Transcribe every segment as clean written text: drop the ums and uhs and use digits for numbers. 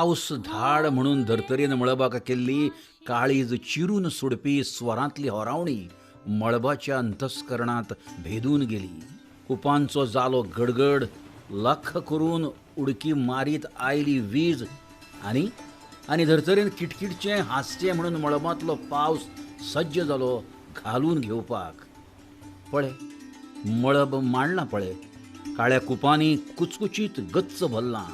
पावस धाड म्हणून धर्तरेन मळबाक केल्ली काळीज चिरून सोडपी स्वरांतली होरावणी मळबाच्या अंतस्करणांत भेदून गेली. कुपांचो जालो गडगड, लख करून उडकी मारीत आयली वीज आनी आनी धर्तरेन किटकिटचें हांसचें म्हणून मळबांतलो पावस सज्ज जालो घालून घेवपाक. पळय मळब मांडलां, पळय काळ्या कुपांनी कुचकुचीत गच्च भरलां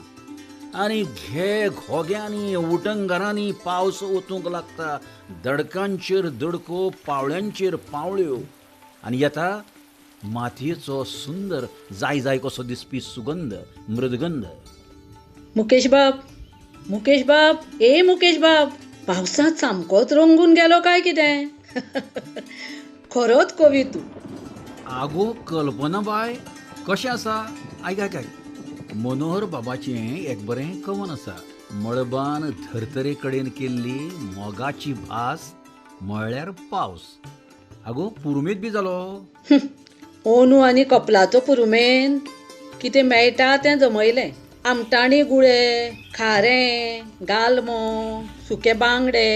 आनी घे घोग्यांनी उटंगारांनी पावस ओतूंक लागता. दडकांचेर दडको, पावळ्यांचेर पावळ्यो आनी येता मातयेचो सुंदर जाय जाय कसो दिसपी सुगंध, मृदगंध. मुकेश बाब, मुकेश बाब, ए मुकेश बाब, पावसांत सामकोच रंगून गेलो काय कितें? खरोच कवी तूं. आगो कल्पना बाय, कशें आसा? आयक आयक आयक, मनोहर बाबाचें एक बरें कवन आसा. मळबान धर्तरे कडेन केल्ली मोगाची भास म्हळ्यार पावस. आगो पुरुमेंत बी जालो. ओनू आनी कपलाचो पुरुमेंत कितें मेळटा तें जमयलें. आमटाणी गुळे, खारें, गालमो, सुके बांगडे.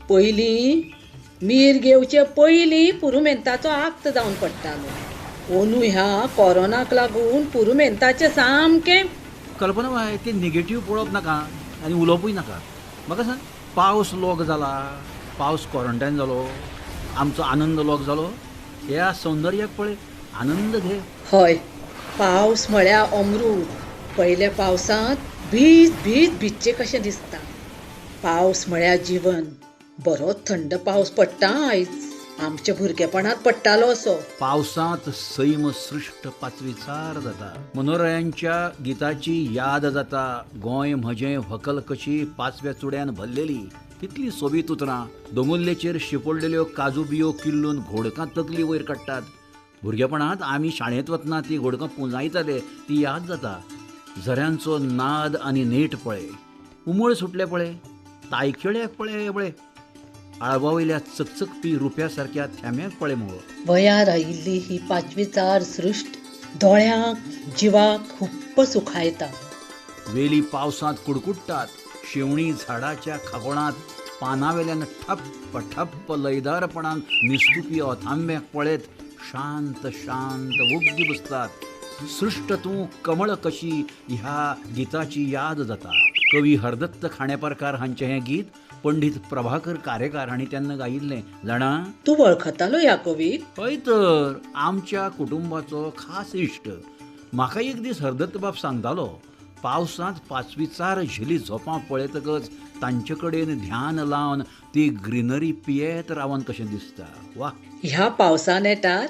पयलीं मीर घेवचे पयलीं पुरुमेंताचो आक्त जावन पडटालो. ओनू ह्या कोरोनाक लागून पुरुमेंताचें सामकें. कल्पना बाय, ते निगेटीव पळोवप नाका आनी उलोवपूय नाका. म्हाका सांग, पावस लॉक जाला, पावस क्वॉरंटायन जालो, आमचो आनंद लॉक जालो. ह्या सौंदर्याक पळय, आनंद घे. हय, पावस म्हळ्यार अमृत. पयल्या पावसांत भीज भीज भिजचें कशें दिसता. पावस म्हळ्यार जीवन. बरोच थंड पावस पडटा आयज. आमच्या भुरगेपणांत पडटालो असो. पावसांत सैम सृश्ट पाचवीचार जाता. मनोहररायांच्या गिताची याद जाता. गोंय म्हजें व्हंकल कशी पाचव्या चुड्यान भरलेली, तितली सोबीत उतरां. दोंगुल्लेचेर शिंपडलेल्यो काजू बियो किल्लून घोडकां तकली वयर काडटात. भुरगेपणांत आमी शाळेंत वतना ती घोडकां पुंजायताले, ती याद जाता. झऱ्यांचो नाद आनी नेट पळय, उमळ सुटले पळय, तायखिळ्याक पळय पळय, आळवा वयल्या चकचकपी रुप्या सारक्या थेंब्याक पळय मुगो. वयार आयिल्ली ही पाचवीचार सृश्ट दोळ्यांक जिवाक खूप्प सुखायता. वेली पावसांत कुडकुडटात. शेवणीं झाडाच्या खागोळांत पानावेल्यान ठप्प ठप्प लयदारपणान निस्तुपी अथांब्याक पळयत शांत शांत वोग्गी बसतात. सृश्ट तूं कमळ कशी ह्या गिताची याद जाता. कवी हरदत्त खांडेपारकार हांचें हें गीत पंडित प्रभाकर कारेकार हांणी तेन्ना गायिल्लें. जाणा तूं वळखतालो ह्या कवीक? हय तर, आमच्या कुटुंबाचो खास इश्ट. म्हाका एक दीस हरदत्त बाब सांगतालो, पावसांत पाचवीचार झेली झोपां पळयतकच तांचे कडेन ध्यान लावन ती ग्रिनरी पियेत रावन कशें दिसता. वा, ह्या पावसा नेटार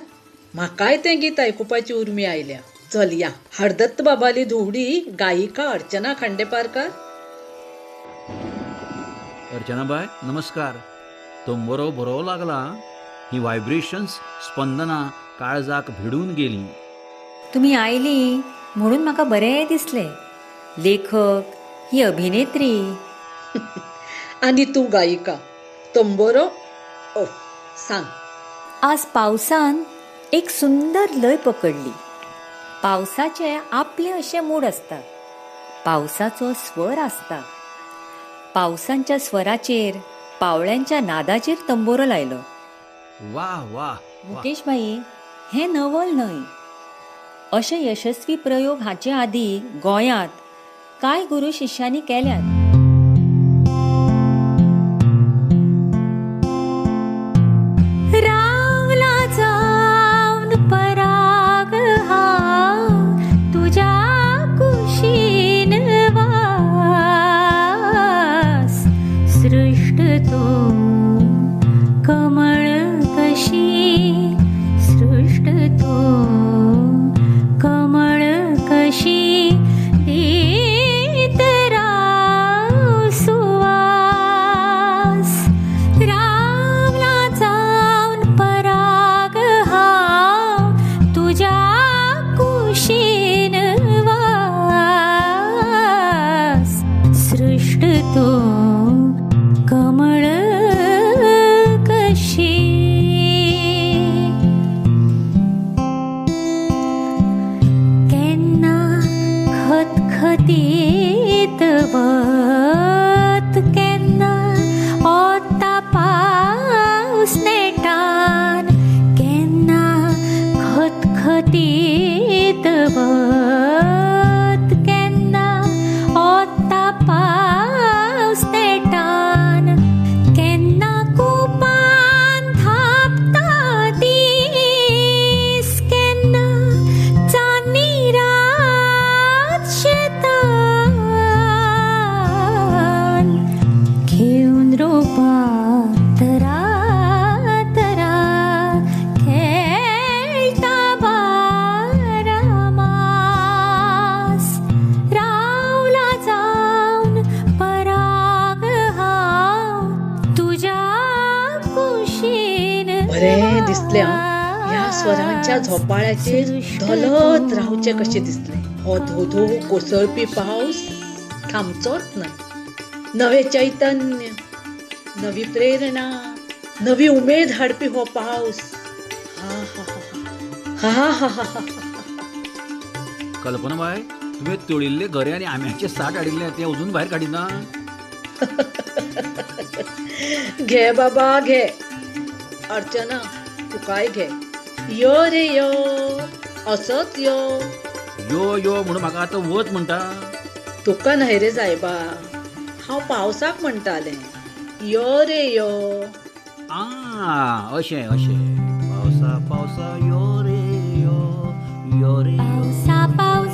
म्हाकाय तें गीत आयकुपाची उर्मी आयल्या. चल या, हरदत्त बाबाली धुवडी गायिका अर्चना खांडेपारकार. अर्चनाबाय नमस्कार. तंबरो बरो लागला. ही व्हायब्रेशन्स, स्पंदना काळजाक भिडून गेली. तुमी आयली म्हणून म्हाका बरें दिसलें. लेखक ही अभिनेत्री आनी तूं गायिका. तंबोरो ओ सांग. आज पावसान एक सुंदर लय पकडली. पावसाचे आपले अशे मूड आसता, पावसाचो स्वर आसता. पावसांच्या स्वराचेर, पावळ्यांच्या नादाचेर तंबोरो लायलो. वा वा मुकेश भाई, हें नवल न्हय. अशे यशस्वी प्रयोग हाचे आदीं गोंयांत कांय गुरू शिष्यांनी केल्यात. रावला जावन पराग हांव तुज्या कुशीन वास, सृश्ट तूं कमळ कशी, सृश्ट तूं कमळ कशी दीत राव सुवास. रावला जावन पराग हांव तुज्या कुशीन वास, सृश्ट तूं कमळ कशी. तरा तरा खेळटा बारामास रावला जावन पराग हांव तुज्या कुशीन. बरें दिसलें ह्या स्वरांच्या झोपाळ्याचेर धोलत रावचें कशें दिसलें. हो धोधो कोसळपी पावस थांबचोच न्हय. नवें चैतन्य, नवी प्रेरणा, नवी उमेद हाडपी हो पावस. हा हा हा हा हा हा. कल्पना बाय, तुवें तळिल्ले घरे आनी आंब्याचे साठ हाडिल्लें तें अजून भायर काडिना? घे बाबा घे. अर्चना तुकाय घे. यो रे यो, असोच यो. यो यो म्हणून म्हाका आतां वच म्हणटा? तुका न्हय रे सायबा, हांव पावसाक म्हणटालें यो रे यो. आ अशें अशें. पावसा पावसा यो रे यो, यो रे यो. पावसा पावसा.